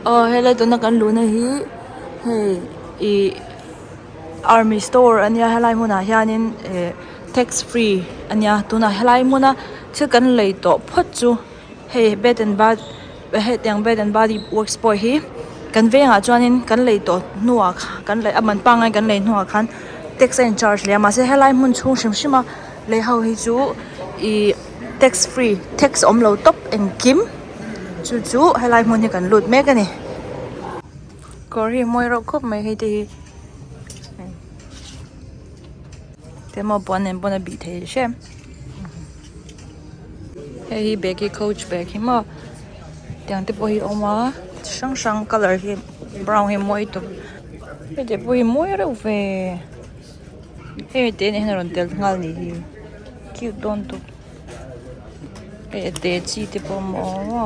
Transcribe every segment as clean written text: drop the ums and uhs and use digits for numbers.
Aw helai tuna kan luhna hi hei ih army store ania helai hmunah hianin eh tax free ania tunah helai hmuna thil kan lei tawh phawt chu hei bed and bath hetiang bed and body works pawh hi kan vengah chuanin kan lei tawh hnuah kan lei a man pangngai kan lei hnuah khan tax a in charge leh a mahse helai hmun chhung hrim hrim a lei ho hi chu ih tax free tax awm lo tawp engkim chu chu helai hmun hi kan lut mek a ni kawr hi a mawi reuh khawp mai hei te hi te maw puan nen pawn a bih thei hrem hei hi bag hi coach bag hi maw tiang te pawh hi a awm a chi hrang hrang colour hi brown hi a mawi tawp hei te pawh hi mawi reuh ve hei te nen hian a rawn tel nghal nih hi cute dawn tawp hei a te chi te pawh a awm a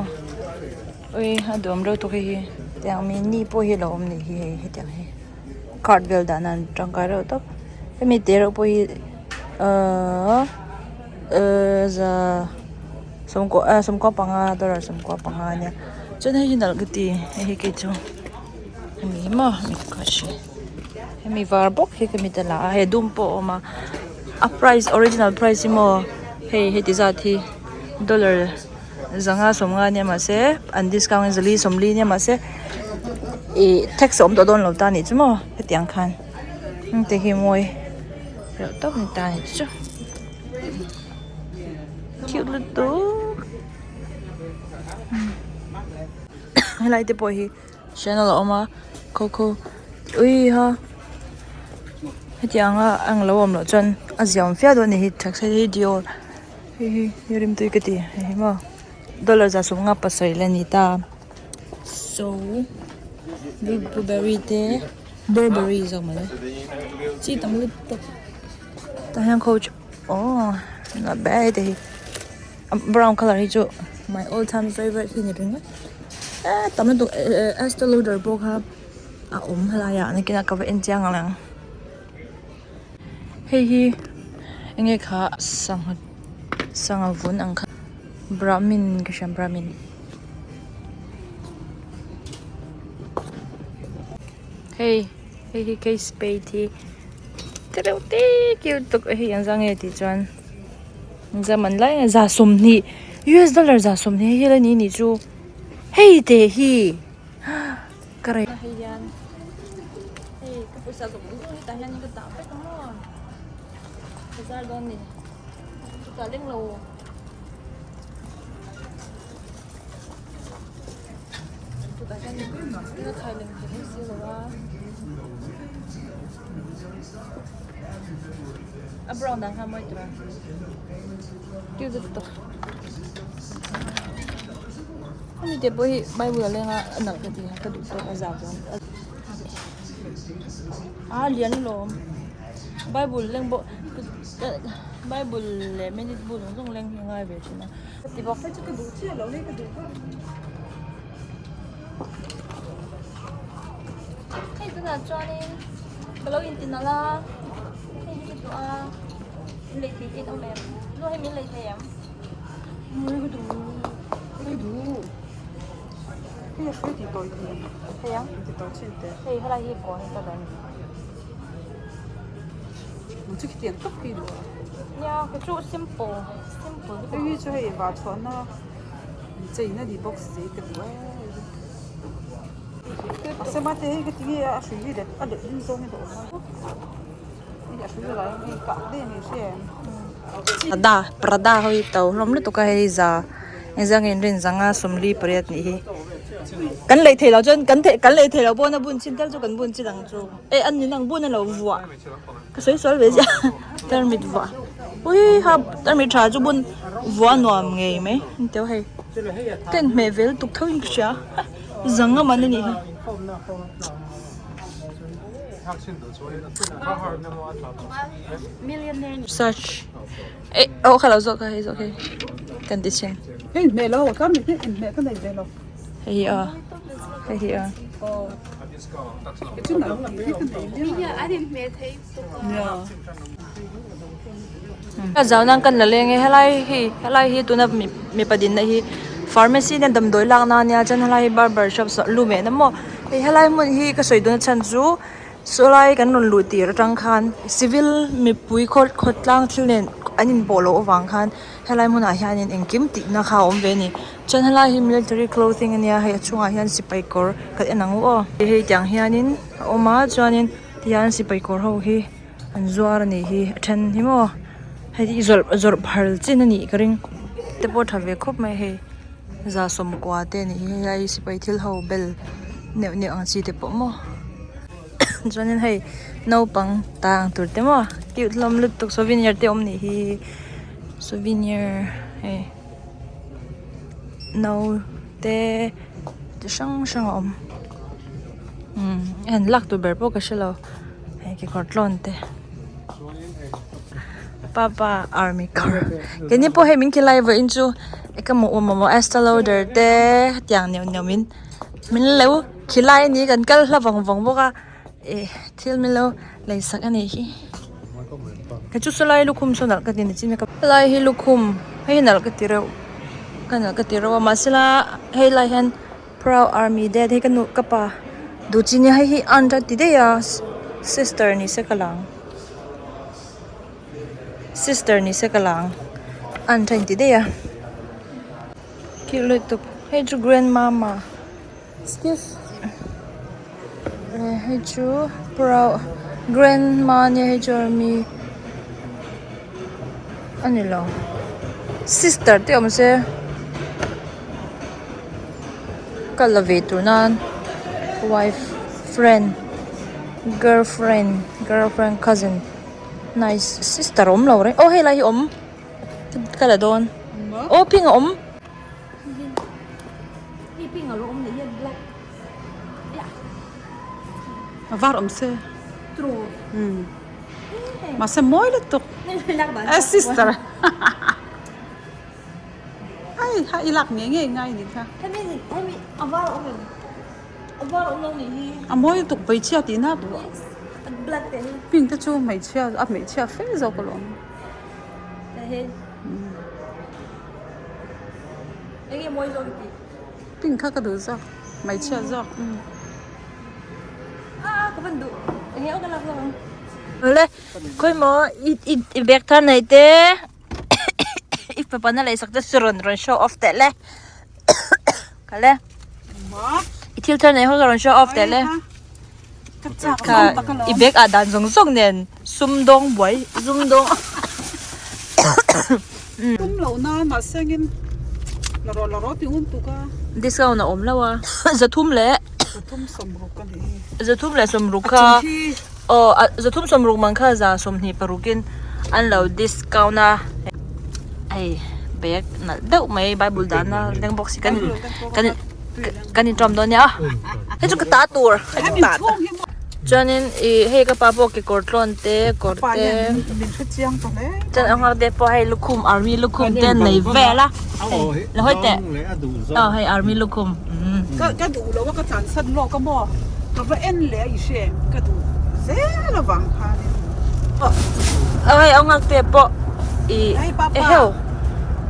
ui a duhawm reuh tawk hei hi tiang mini pawh hi a lo awm nih hi hei hetiang hi. Card vel dah nan tangkai reuh tawp hemi te reuh pawh hi ahh ahh za sawmkua ah sawmkua panga dollar 15 ania chuan hei hi nalh ka ti hei hi kei chu hemi hi maw hemi ka hria hemi var bawk hi ka mit a la a hei dum pawh a awm a a price original price hi maw hei heti zat hi dollar 550 ania mahse an discount in 440 ania mahse ih tax a awm tawh dawn lo ta anih chu maw hetiang khan heng te hi mawi reuh tawp ni ta anih chu cute lutuk helai te pawh hi channel a awm a kho kho ui ha hetiang a ang lo awm loh chuan a ziaawm viau dawn a ni hi taxi hi dior. Hei hi hi rimtui ka ti hei hi maw dollar 57 la ni ta so blueberry te burberry zawk mawle chi tam lutuk tah hian coach aww not bad hei te hi brown colour hi chu my all time favourite hi ni ringawt eh tam lutuk Estee Lauder pawh kha a awm helaiah nakinah ka va en chiang ang ang. Hei hi enge kha sangha sangha vun ang kha brahmin ka hria brahmin hei hei hi case spade hi te reuh te cute tuk a hei an zang nge tih chuan an zam an lai a 20 US dollar 20 hei hi la ni nih chu hei te hi. Ka rei hei hian hei ka pawisa zawng zawng hi tah hian ka dah vek a maw bazar dawn ni chutah leng lo chutah hian ka khai leng thei bawk si lo a a brown dan kha mawi tur a cute lutuk. Hemi te pawh hi bible a leng a a nalh ka ti a ka duh tawk a zau dawn a lian alawm bible leng pawh bible leh minute bu zawng zawng leng hi a ngai ve thin a ti bawk Hei chu ka duh chiah lo hei ka duh vak. Hei tunah chuanin ka lo inti nalh a hei hi ka duh a min lei thei te an awm em nu hei min lei thei em. Hei helai hi kawn ka la ni nia kei chu simple simple Prada Prada ho hi to hlawm lutuk a hei za engzah nge inrin zanga 48 nih hi kan lei theih loh chuan kan theih kan lei theih loh pawn a bun chin tal chu kan bun chin ang chu eh an nin ang bun a lo vuah ka sawi sual ve ziah tarmit vuah ui ha tarmit tha chu bun vuah nuam ngei mai ni teuh hei ka inhmeh ve lutuk tho in ka hria zanga man a nih hi. Search eh aw kha lo zawk kha hei zawk hei kan ti chhin Hei inhmeh lo ka mi inhmeh ka nei ve lo hei hi aw hei hi aw a zau nan kan la leng e helai hi helai hi tuna mipa dinna hi. Pharmacy nia damdawi lak na ania chuan helai hi barber shop saw lu mehna maw hei helai hmun hi ka sawi dawn chhan chu sawlai kan rawn luh tir atang khan civil mipui khaw khawtlang thil nen an inpawh loh avang khan helai hmunah hianin engkim tihna kha a awm ve a ni chuan helai hi military clothing ania hei a chhungah hian sipai kawr kan en ang u aw hei tiang hianin a awm a chuanin tihian sipai kawr ho hi an zuar a nih hi a then hi maw hei hi zawrh zawrh phal chin a nih ka ring te pawh tha ve khawp mai hei za sawmkua te a nih hi helai sipai thil ho bel neuh neuh ang chi te pawh maw chuanin hei naupang ta ang tur te maw cute hlawm lutuk souvenir te awm nih hi souvenir hei no te chi hrang hrang a awm umm a han lak tur ber pawh ka hrelo hei kekawr tlawn te papa army kawr keini pawh hei min khilai vawiin chu ka mamawh Estee Lauder te hetiang neuh neuh min min lo khilai a ni kan kal hla vawng vawng bawk a ih thil min lo lei sak a nih hi kei chu sawlai lukhum saw nalh ka ti nichin a helai hi lukhum hei hi nalh ka ti reuh ka nalh ka ti reuh a mahsela helai hian proud army dad hei ka nu ka pa duh chi nia hei hi aunt a ti daih a sister ni se ka lang sister ni se ka lang aunt a inti daih a cute lutuk hei chu grandmama. Excuse hei chu proud grandma nia hei chu army a ni lo sister te awm se ka la ve tur nan wife friend girlfriend girlfriend cousin nice sister awm lo reng aw helai hi awm ka la dawn aw pink a awm. A var awm se mahse mawi lutuk a sister ai ha i lak ngei ngei ngai anih kha a mawi lutuk hmeichhia tihna pink te chu hmeichhia a hmeichhia fe zawk alawm. Enge mawi zawk i tih? Pink kha ka duh zawk, hmeichhia zawk. Ah ka van duh, enge aw ka lak zawk ang. Awle, khawi maw i i i bag thar nei te i fapa na lei sak te chu rawn rawn show off teh le kal e i thil thar nei ho kha rawn show off teh le kha i bag ah dan zawng zawng nen sumdawng buai sumdawng Tum loh nan mahse engin la rawh la rawh ti un tuk a. Discount a awm lo a. Zathum leh. Zathum sawmruk a nih hi. Zathum leh sawmruk kha. Aw zathum sawmruk man kha za 25 in an lo discount a. Hei bag nalh deuh mai bible dahna leng bawk si kan kan kan inṭawm dawn nia. Hei chu ka ta tur. Hei chu ta ta. Chuanin ih hei ka pa pawh kekawr tlawn te kawr te chuan a nghak te pawh hei lukhum army lukhum te an nei vel a hei la hawi teh aw hei army lukhum umm. Ka duh lo a ka tlansan lawk a maw ka va en leh a i hre em ka duh zel avang khanin. Aw hei a nghak te pawh ih eheu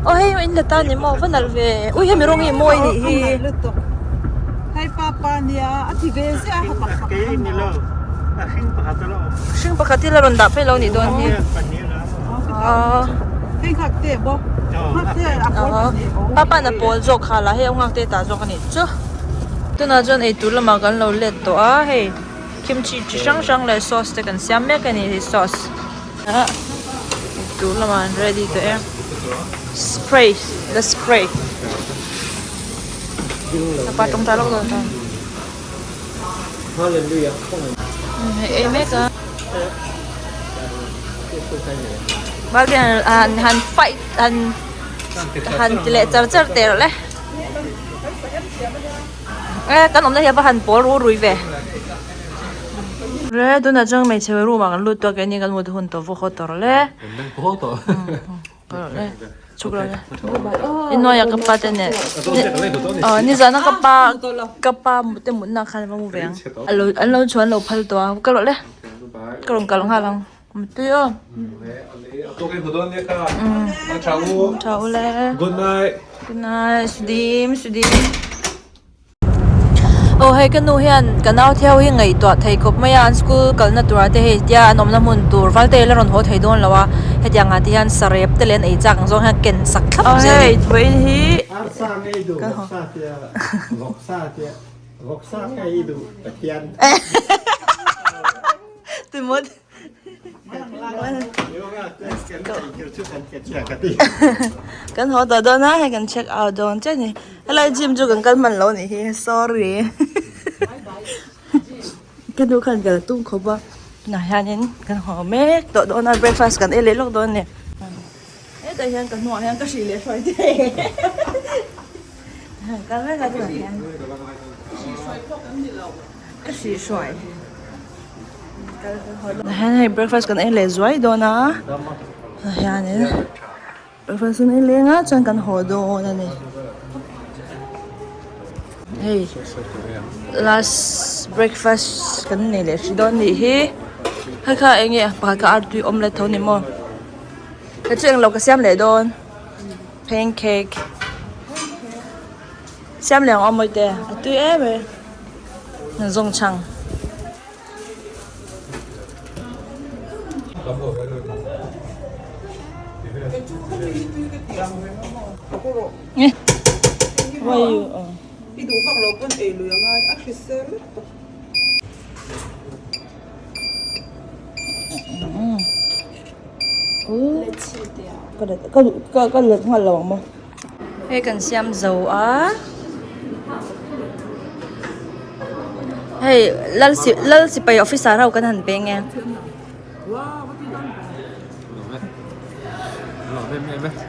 aw hei in la ta ni maw va nalh ve ui hemi rawng hi mawi nih hi. Hei papa nia a ti ve ziah a ha pak pak a maw. Hring pakhat hi la rawn dah phei lo nih dawn hi. Hei nghak te bawk nghak te a pawl pahnih aw. Papa in a pawl zawk kha la hei nghak te tah zawk a nih chu. Tunah chuan eitur lamah kan lo let tawh a hei. Kimchi chi hrang hrang leh sauce te kan siam mek a ni hei sauce ah eitur lamah an ready tawh e spray the spray pa tawngtai lawk dawn ta hei ei mek a Valdian han han fight han han ti leh char char teh rawh le. E kan awmna hi a va han pawl ru rui ve. Re tunah chuan hmeichhe room ah kan lut tawh a keini kan mut hun tawh vaw haw tawh rawh le. Chhuk lo le. Innuaia ka pa te nen aw nizana ka pa ka pa te mutna khan va mu ve ang. An lo chhuan lo phal tawh a ka rawh le. Ka rawn kal nghal ang. Mutui aw. Tha u le. Good night. Good night Sudim Sudim. Aw hei ka nu hian ka nau te ho hi ngaihtuah thei khawp mai a an school kalna turah te hei tia an awmna hmun tur val te hi la rawn haw thei dawn lo a hetiang ah te hian sarep te leh an ei chak ang zawng hian ken sak thlap zel a ni. Kan haw tawh dawn a hei kan check out dawn chiah a ni helai gym chu kan kal hman lo a nih hi sorry ka nu khan kal a tum khawp a tunah hianin kan haw mek tawh dawn a breakfast kan ei leh lawk dawn a ni hetah hian ka hnungah hian ka hrih leh hruai te kal mek a tunah hian ka hrih hruai. Hian hei breakfast kan ei leh zuai dawn a hianin breakfast kan ei leng a chuan kan haw dawn a ni hei last breakfast kan nei leh hrih dawn nih hi hei kha eng nge pakhat kha artui omelette tho ni maw hei chu englo ka siam leh dawn pancake siam leh ang aw mawi te a tui em em. Zawng chhang. I duh vak lo pawn ei lui angai a hrisel lutuk. Ka let nghal lo ang maw. Hei kan siam zo a hei lal si lal sipai officer ho kan han peng e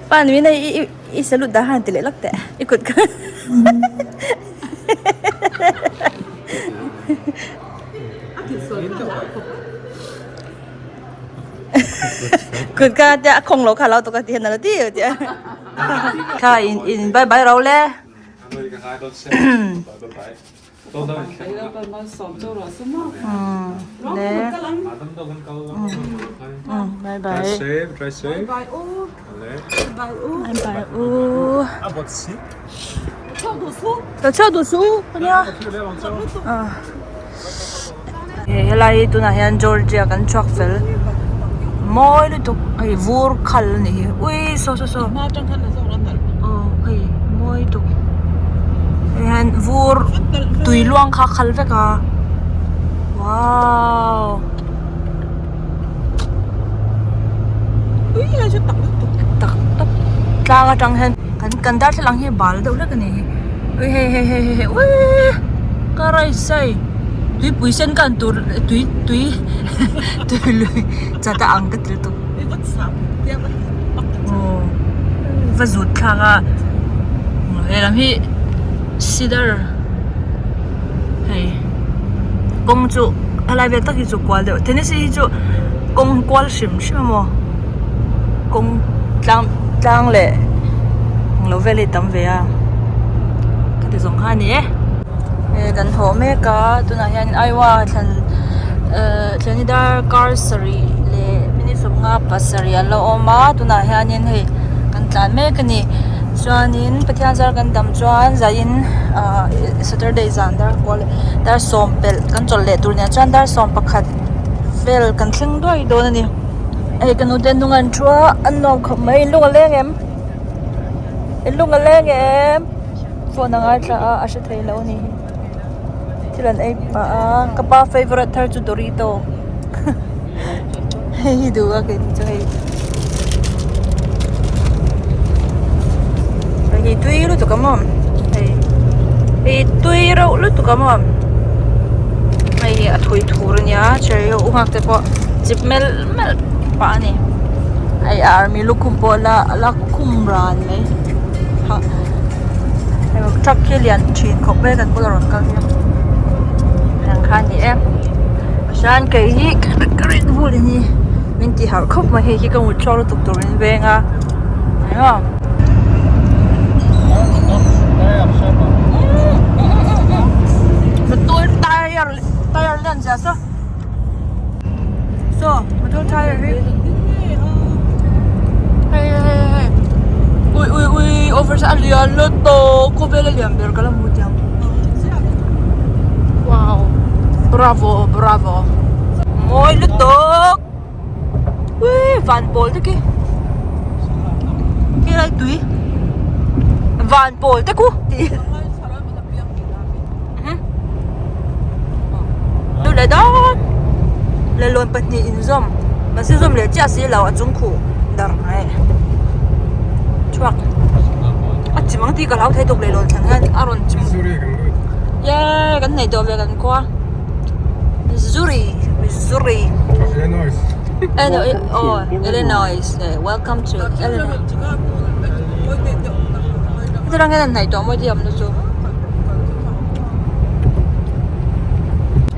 pa ni min i i salute dah han ti leh lawk teh i kut kha kut kha tia a khawng lo kha lo tuk a ti hian a lo ti tia. Kha in in bye bye ro le. Le. Bye bye. Bye u. Bye bye u. Lo chhuak duh suh u ania. Helai hi tunah hian Georgia kan chhuak fel mawi lutuk hei vur khal a nih hi ui saw saw saw aw hei mawi lutuk hei hian vur tui luang kha a khal vek a wow tak tawp tlang atang hian kan kan darthlalang hi bal deuh hlek a ni hi ui hei hei hei hei ui ka raisai tuipui sen khan tur tui tui tui lui chat a ang ka ti lutuk aw va zut thlak a helam hi cedar hei kawng chu helai vel tak hi chu kual deuh Tennessee hi chu kawng kual hrim hrim a maw kawng tlang tlang leh englo vel hi a tam ve a ka ti zawng kha a ni e he kan haw mek a tunah hian Iowa thlan ehh thlan hi darkar sarih leh minute sawmnga pasarih a la awm a tunah hianin hei kan tlan mek a ni chuanin Pathian zar kan dam chuan zain ahh Saturday zan dar kual dar sawm pelh kan chawlh leh tur nen chuan dar 11 vel kan thleng duai dawn a ni hei ka nute hnung an thu a an nuam khawp mai in lung a leng em in lung a leng em phone a ngaithla a a hre thei lo a ni hi thil an ei pah a ka pa favourite thar chu dorito hei hi duh a kei chu hei hei hi tui lutuk a maw hei hei tui reuh lutuk a maw hei hi a thui thur a nia cherry ho u nghak te pawh chip melh melh pah a ni hei a army lukhum pawh la la khum ran mai hah hei truck hi a lian thin khawp mai a kan bula rawn kal hian tiang kha a ni e chuan kei hi ka rin vul in hi min ti harh khawp mai hei hi ka mut chhuak lutuk tur in veng a eng maw tire tire lian zia saw saw motor tire hi hei hei hei hei. Ui ui ui over a lian lutuk khawvel a lian ber ka la hmu tiang wow bravo bravo mawi lutuk ui van pawl te khi helai tui van pawl te khu tih Chu leh dawn leihlawn pahnih inzawm mahse zawm leh chiah si lo a chung khuh dar ngai chhuak a chim ang tih ka hlau thei tawp leihlawn thlen hian a rawn chim ye kan nei tawh ve kan khua Missouri Missouri oh Illinois welcome to Illinois hetiang hian an hnaih tawh maw diam na chu.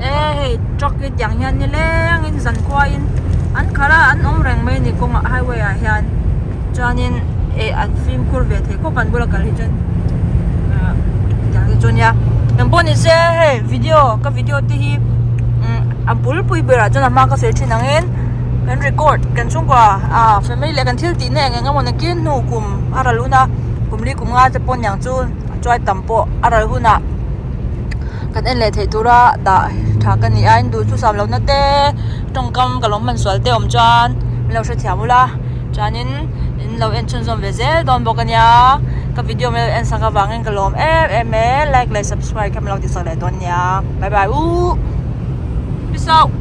E hei truck hi tiang hian ni leng in zan khua in an khalh a an awm reng mai a ni kawngah highway ah hian chuanin eh an fimkhur ve thei khawp an bula kal hi chuan ah tiang te chu ania engpawh ni se hei video ka video te hi umm a bulpui berah chuan a hma ka sawi thin angin kan record kan chhungkua ah family leh kan thil tih na eng eng emaw nakin hnu kum a ral hun a kum li kum nga te pawh niang chu. Chuai tam pawh a ral hunah kan en leh theih tura dah tha ka ni a in duh thusam lohna te tawngkam ka lo hman sual te awm chuan min lo hrethiam ula chuanin in lo en chhunzawm ve zel dawn bawk ania ka video min lo en sak avangin ka lawm em em e like leh subscribe kha min lo tihsak leh dawn nia bye bye uh peace out.